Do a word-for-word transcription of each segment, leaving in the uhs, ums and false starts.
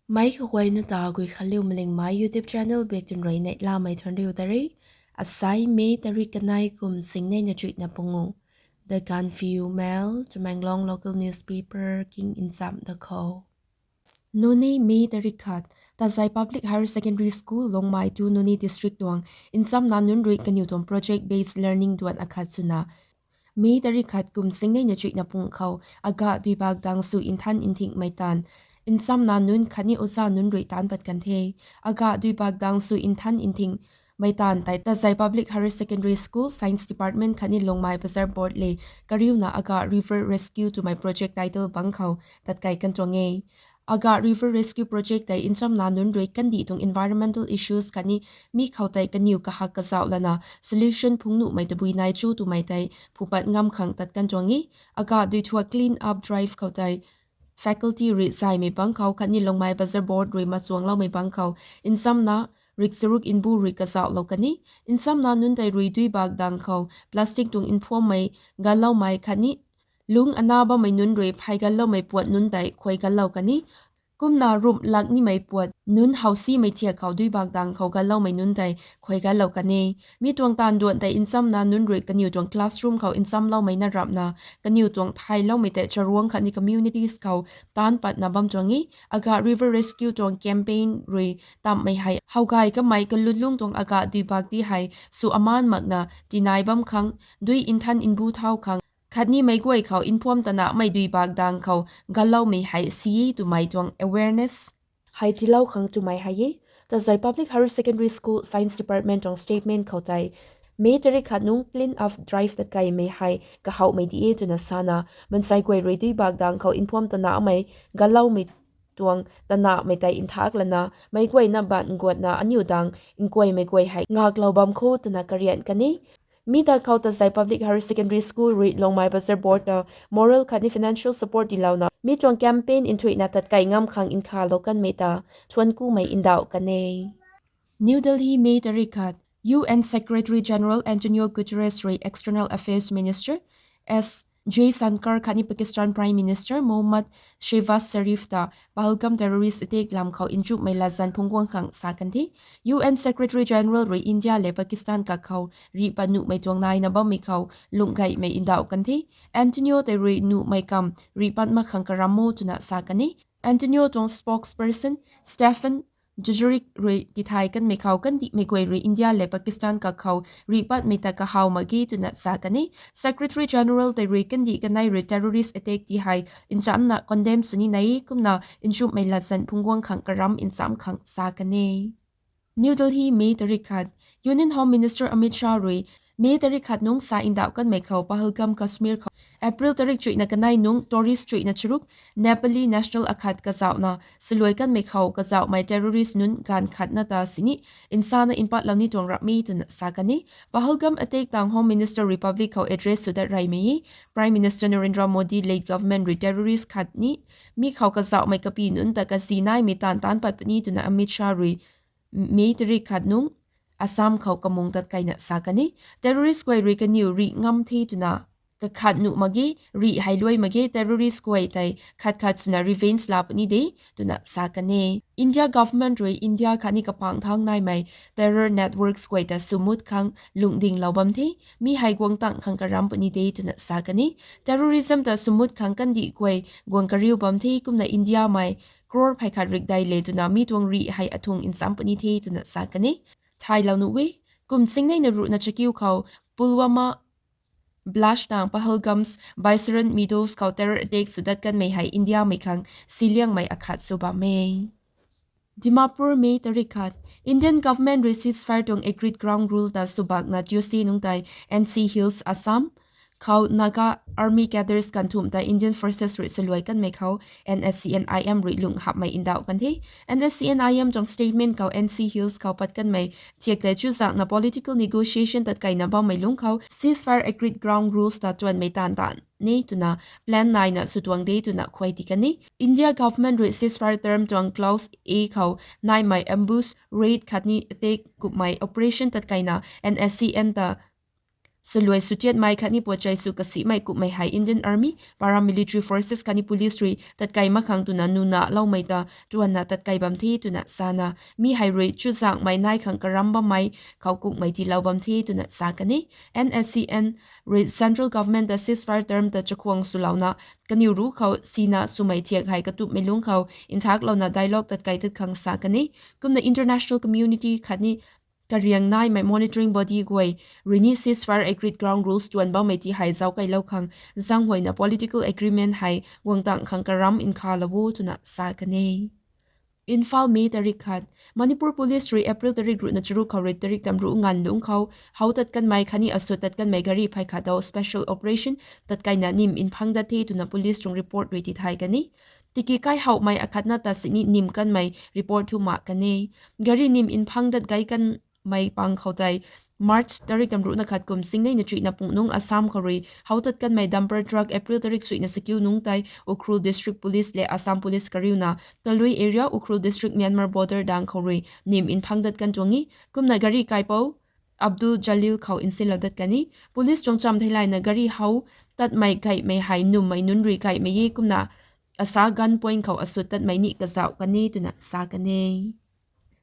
Mei kaguayna ta Guikhanliu Malingmei YouTube channel bak tun rui neihlamei thuanriu ta re. Asai May tarik kanei kum singneina chuihna pungu. The Gaanphiu Mail, Tamenglong local newspaper king ncham da khou. Noney, May tarik khat. Tazei Public Higher Secondary School, Longmai tu Noney District tuang nchamna nunc rui kaniw tuang project based learning duan akhat swna May tarik khat kum singneina chuihna pung khou aga duibak dang sw nthan nthingmei taanv nchamna nunc khatni oza nunc rui taanc pat kan the. Aga duibak dang sw nthan nthingmei taanv tei Tazei Public Higher Secondary School, Science Department khatni Longmai Bazar Board le kariuna aga River Rescue twmei project title bang khou tatkai kan tuang e. Aga River Rescue Project tei nchamna nunc rui kandih tuang environmental issues khatni mi khou tei kaniw kahak kazauh lana solution phungnuhmei tabui nai cho twmei tei phupat ngam khang tat kan tuang e. Aga duithuak clean up drive khou tei faculty rui zaymei bang khou khatni Longmai Bazar Board rui machuangloumei bang khou nchamna rikcharuk mbu rui kazauhlou kan e. Nchamna nunc tei rui duibak dang khou plastic tuang mphuammei ganloumei khatni lung ana bammei nunc rui phey ganloumei puat nunc tei khuay ganlou kan e. Kumna rumh lak nimei puat nunc howsimei thiak khou duibak dang khou ganloumei nunc tei khuay ganlou kan e. Mi tuang taanv duan tei nchamna nunc rui kaniw tuang classroom khou nchamloumei na rapna kaniw tuang thayloumei tei charuang khatni communities khou taanc patna bam tuang e. Aga River Rescue tuang campaign rui tamhmei hei howgay kamei kalunlung tuang aga duibak ti hei sw aman makna tinai bam khang, dui nthan mbu thau khang khatni meic guay khou mphuam tanahmei duibak dang khou ganloumei hei si e twmei tuang awareness hei tiilou khang twmei hei e. Tazei Public Higher Secondary School Science Department tuang statement khou tei May tarik khat nungc clean up drive tatkaimei hei kahouhmei di e twna sana, mansei guay rui duibak dang khou mphuam tanahmei ganloumei tuang tanahmei tei nthak lana meic guayna baanc nguatna aniw dang nkuaymei guay hei ngaklou bam kho twna karian kan e. Mi da khou Tazei Public Higher Secondary School rui Longmai Bazar Board ta moral khatni financial support tiilouna mi tuang campaign nthuihna tatkai ngam khang nkhalou kanmei ta thuan kumei ndauh kan e. New Delhi, May tarik khat. U N Secretary General Antonio Guterres rui External Affairs Minister S Jaishankar khatni Pakistan Prime Minister Mohammad Shehbaz Sharif ta Pahalgam terrorist attack lam khou nchumhmei latzan phungc guang khang sa kan the. U N Secretary General rui India le Pakistan kakhou rih pat nuhmei tuang naina bammei khou lungh gaymei ndauh kan the. Antonio tei rui nuhmei kam rih pat mak khang karam mo twna sa kan e. Antonio tuang spokesperson Stephane Dujarric rui tithay kanmei khou kandihmei guay rui India le Pakistan kakhou rih patmei ta kahaw mak ge twna sa kan e. Secretary General tei rui kandih kanei rui terrorist attack ti hei nchamna condemn sw ni nai e, kumna nchumhmei latzan phungc guang khang karam ncham khang sa kan e. New Delhi, May tarik khat. Union Home Minister Amit Shah rui May tarik khat nungc sa ndauh kanmei khou Pahalgam, Kashmir khou April tarik chuihna kanei nungc tourist chuihna charuk Nepali national akhat kazauhna swluai kanmei khou kazauhmei terrorist nunc gaanv khatna ta sini nsana mpatlou ni tuang rapmei twna sa kan e. Pahalgam attack tang Home Minister Republic khou address sw dat reymei e. Prime Minister Narendra Modi led government rui terrorist khatni mi khou kazauhmei kapi nunc ta kazi naimei taanv taanc pat puni twna Amit Shah rui May tarik khat nungc Assam khou kamung tatkaina sa kan e. Terrorist guay rui kaniw rih ngam the twna kakhat nuh mak ge, rih hei luai mak ge, terrorist guay tei khat khat swna revenge la puni de twna sa kan e. India government rui India khatni kapang thangc naimei terror networks guay ta swmut khang lungdinglou bam the, mi hei guang tang khang karam puni de twna sa kan e. Terrorism ta swmut khang kandih guay guang kariu bam the, kumna Indiamei crore phey khat rikdei le twna mi tuang rih hei athung ncham puni the twna sa kan e. Thaylou nuh e, kum singneina ruhna chakiu khou Pulwama blast tang Pahalgam's Baisaran Meadows khou terror attack sw dat kanmei hei Indiamei khang siliangmei akhat sw bam e. Dimapur, May tarik khat. Indian government rui ceasefire tuang agreed ground rule ta swbakna Tuesday nungc tei N C Hills, Assam khou Naga army cadres kanthumh ta Indian forces rui swluai kanmei khou N S C N I M rui lungh hapmei ndauh kan the. N S C N I M tuang statement khou N C Hills khou pat kanmei thiak tei chuzakna political negotiation tatkaina bammei lungc khou ceasefire agreed ground rules ta tuanmei taanv tan ni twna plan naina sw tuang de twna khuay ti kan e. India government rui ceasefire term tuang clause A khou naimei ambush raid khatni attack kummei operation tatkaina N S C N ta saluai sutiatmei khatni puachei sw kasihmei kummei hei Indian Army, paramilitary forces khatni police rui tatkei mak khang twna nuna loumei ta tuanna tatkei bam the twna sana, mi hei rui chuzaenghmei nai khang karam bammei khou kukmei tiilou bam the twna sa kan e. N S C N rui central government ta ceasefire term ta chakhwang swlouna kaniw ruc khou sina swmei thiak hei katupmei lungc khou nthaklouna dialogue tatkei tat khang sa kan e. Kumna international community khatni kariang naimei monitoring body guay rui ni ceasefire agreed ground rules tuan bammei ti hei zauckeilou khang zaenghuayna political agreement hei guangtang khang karam nkhalou o twna sa kan e. Imphal, May tarik khat. Manipur Police rui April tarik ruhna charuk khou rui tarik tamruh nganv lungc khou how tat kanmei khatni asut tat kanmei gari phey khat dau special operation tatkeina nim mphang dat the twna police tuang report rui tithay kan e. Tiki kai howmei akhatna ta sini nim kanmei report thu mak kan e. Gari nim mphang dat gei kanmei pang khou tei March tarik tamruhna khat kum singneina chuihna pung nungc Assam khou rui how tat kanmei dumper truck April tarik suina sakiu nungc tei Ukhrul District Police le Assam Police kariuna Talui area, Ukhrul District, Myanmar border dang khou rui nim mphang dat kan tuang e. Kumna gari kaipou Abdul Jalil khou nsinlou dat kan e. Police tuang cham theilayna gari how tatmei gaymei hei nummei nunc rui gaymei e kumna asa gun point khou asut tatmei ni kazauh kan e twna sa kan e.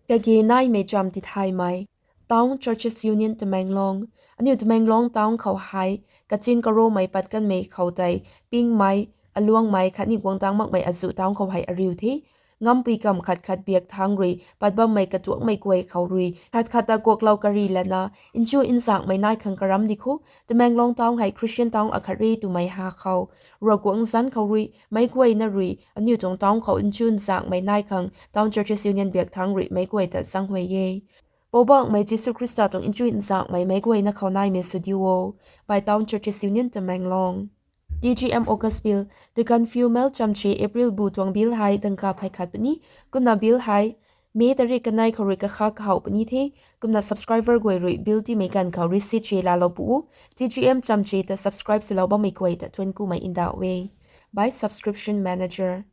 Kage naimei cham tithaymei. Town Churches Union Tamenglong. Aniu Tamenglong town khou hei kachin karomei pat kanmei khou tei pingmei, aluangmei khatni guangtang makmei azuh town khou hei ariu the. Ngampui kam khat khat biak thangc rui pat bammei katuakmei guay khou rui khat khat ta kuaklou kari lana nchu nzanghmei nai khang karam di kho. Tamenglong town hei Christian town akhat re twmei ha khou Ravguangc zanc khou rui meic guayna rui aniu tuang town khou nchu nzanghmei nai khang Town Churches Union biak thangc rui meic guay ta zaenghuay e. Poubauhmei Jisu Khrista tuang nchu nzanghmei meic guayna khou naimei sw diu o. By Town Churches Union Tamenglong. T G M August bill. The Gaanphiu Mail chamchi April bu tuang bill hei dangka phey khat puni. Kumna bill hei May tarik kanei khou rui kakha kahaw puni the. Kumna subscriber guay rui bill timei ganv khou receipt che laalou pu o. T G M chamchi ta subscribe swlou bammei guay ta thuanc kumei ndauh e. By subscription manager.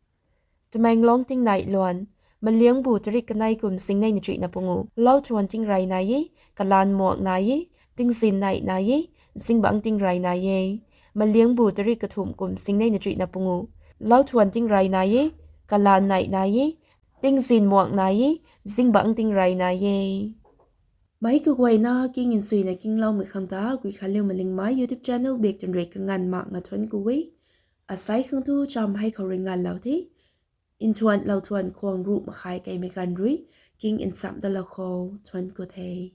Tamenglong tingnai luan. Maliangbu tarik kanei kum singneina chuihna pungu. Lauthuan tingrey nai e, kalaan muak nai e, tingzin neih nai e, zingbangc tingrey nai e. Maliangbu tarik kathumh kum singneina chuihna pungu. Lauthuan tingrey nai e, kalaan neih nai e, tingzin muak nai e, zingbangc tingrey nai e. Meic kaguayna king nchuina kingloumei khang ta Guikhanliu Malingmei YouTube channel bak twn rui kanganv makna thuanc ku e. Asei khang thu cham hei khou rui nganvlou the. Nthuan lauthuan khwang ruh makhai keimei ganv rui king nchamh dalou khou thuanc ku the.